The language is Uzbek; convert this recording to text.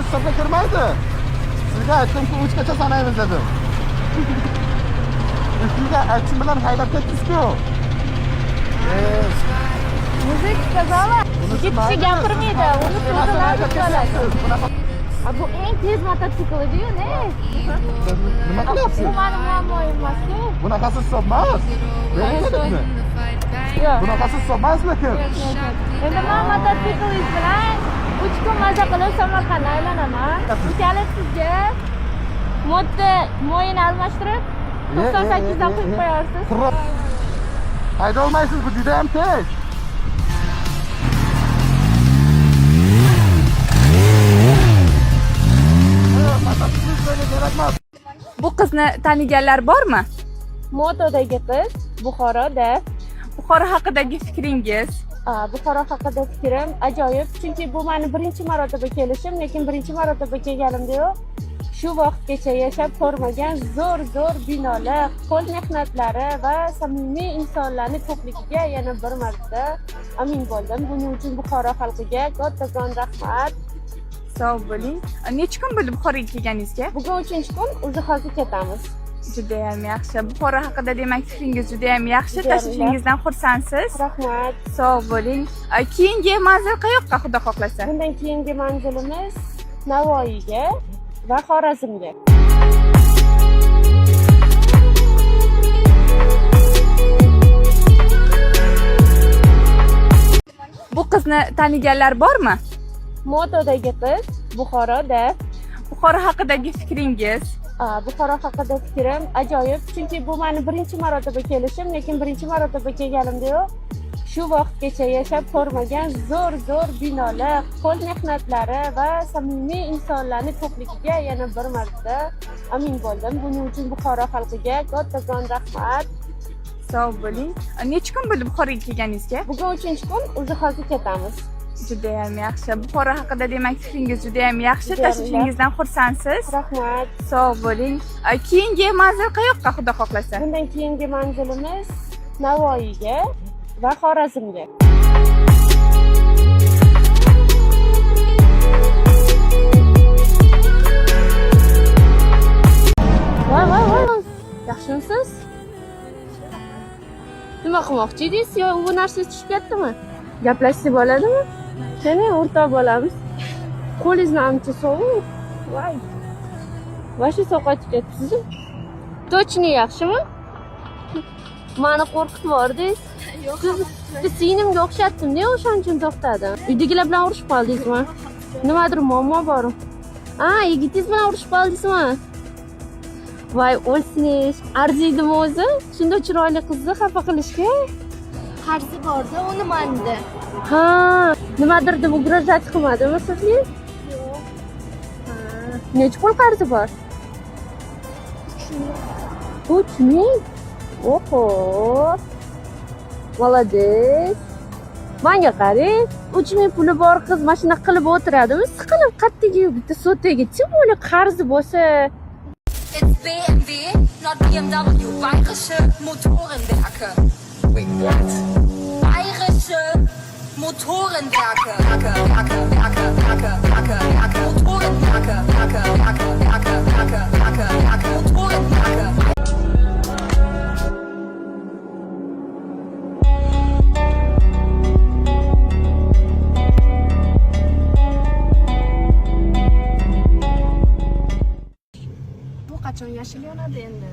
Hisobga kirmaydi. Sizga aytdimku, 3 gacha sanaymiz dedim. Ustiga aytishim bilan haydab ketdingiz-ku. Мужик сказала, yigit kishi gapirmaydi, uni so'zini Haydab oladi. ketyapsiz. Bunaqa Bu eng tez mototsikl ediyu, ne? nima qilyapsiz? Bu mani muammoim emas-ku. Bunaqasi hisob emas. Beringmi? Yo'q. Bunaqasi hisob emas lekin. Endi man mototsiklingiz bilan 3 kun maza qilib Samarqandni aylanaman. Ukalik sizga moto moyini almashtirib 98 dan qo'yib qo'yarsiz. Haydolmaysiz, bu juda ham tez. Mototsikl sizga kerak emas. Bu qizni taniganlar bormi? Motodagi qiz Buxoroda. Buxoro haqidagi fikringiz? Buxoro haqida fikrim ajoyib, chunki bu mani birinchi marotaba kelishim, lekin birinchi marotaba kelganimda shu vaqtgacha yashab ko'rmagan zo'r zo'r binolar, qo'l mehnatlari va samimiy insonlarning ko'pligiga yana bir marta amin bo'ldim. Buning uchun Buxoro xalqiga kattakon rahmat. Sog' bo'ling. Necha kun bo'ldi Buxoroga kelganingizga? Bugun 3-kun, o'zi hozir ketamiz. Judayam yaxshi. Buxoro haqida demak fikringiz judayam yaxshi. Judayam Tashrifingizdan xursandsiz. Rahmat. Sog' bo'ling. Keyingi manzil qayoqqa, xudo xohlasa? Bundan keyingi manzilimiz Navoiyga va Xorazmga. Bu qizni taniganlar bormi? Motodagi qiz Buxoroda. Buxoro haqidagi fikringiz? Buxoro haqida fikrim ajoyib, chunki bu mani birinchi marotaba kelishim, lekin birinchi marotaba kelganimda shu vaqtgacha yashab ko'rmagan zo'r zo'r binolar, qo'l mehnatlari va samimiy insonlarning ko'pligiga yana bir marta amin bo'ldim. Buning uchun Buxoro xalqiga kattakon rahmat. Sog' bo'ling. Necha kun bo'ldi Buxoroga kelganingizga? Bugun 3-kun, o'zi hozir ketamiz. Judayam yaxshi. Buxoro haqida demak fikringiz judayam yaxshi. Judayam Tashrifingizdan xursandsiz. Rahmat. Sog' bo'ling. Keyingi manzil qayoqqa, xudo xohlasa? Bundan keyingi manzilimiz Navoiyga va Xorazmga. Voy voy voy. Yaxshimisiz? Nima qilmoqchi edingiz? Yo, bu narsa tushib ketdimi? Gaplashsak bo'ladimi? Qani, o'rtoq bo'lamiz. Qo'lingizni ancha sovuq. Voy. Vashi sovqotib ketibsiz. Точно yaxshimi? Mani qo'rqitib yubordingiz. Yo'q. Siz singlimga o'xshatdim-da, o'shaning uchun to'xtadim. Uydagilar bilan urushib qoldingizmi? Nimadir muammo bormi? A, yigitingiz bilan urushib qoldingizmi? Voy, o'lsin. Arziydimi o'zi? Shunday chiroyli qizni xafa qilishga? Qarzi borda, uni manda. Ha, nimadir deb угрожать qilmadimi sizga? Yo'q. Ha, necha pul qarzi bor? 3000. Oho. Молодец. Manga qarang, 3000 puli bor qiz mana shunaqa qilib o'tiradimi? Siqilib qattiga bitta sotaga, тем более qarzi bo'lsa. It's BMW, not BMW. Bayerische Motorenwerke. Wait, what? Bayerische Motorenwerke. Werke, Werke, Werke, Werke, Werke, Werke. Motorenwerke, Werke, Werke, Werke, Werke, Werke, Werke. Motorenwerke. Bu qachon yashil yonadi endi?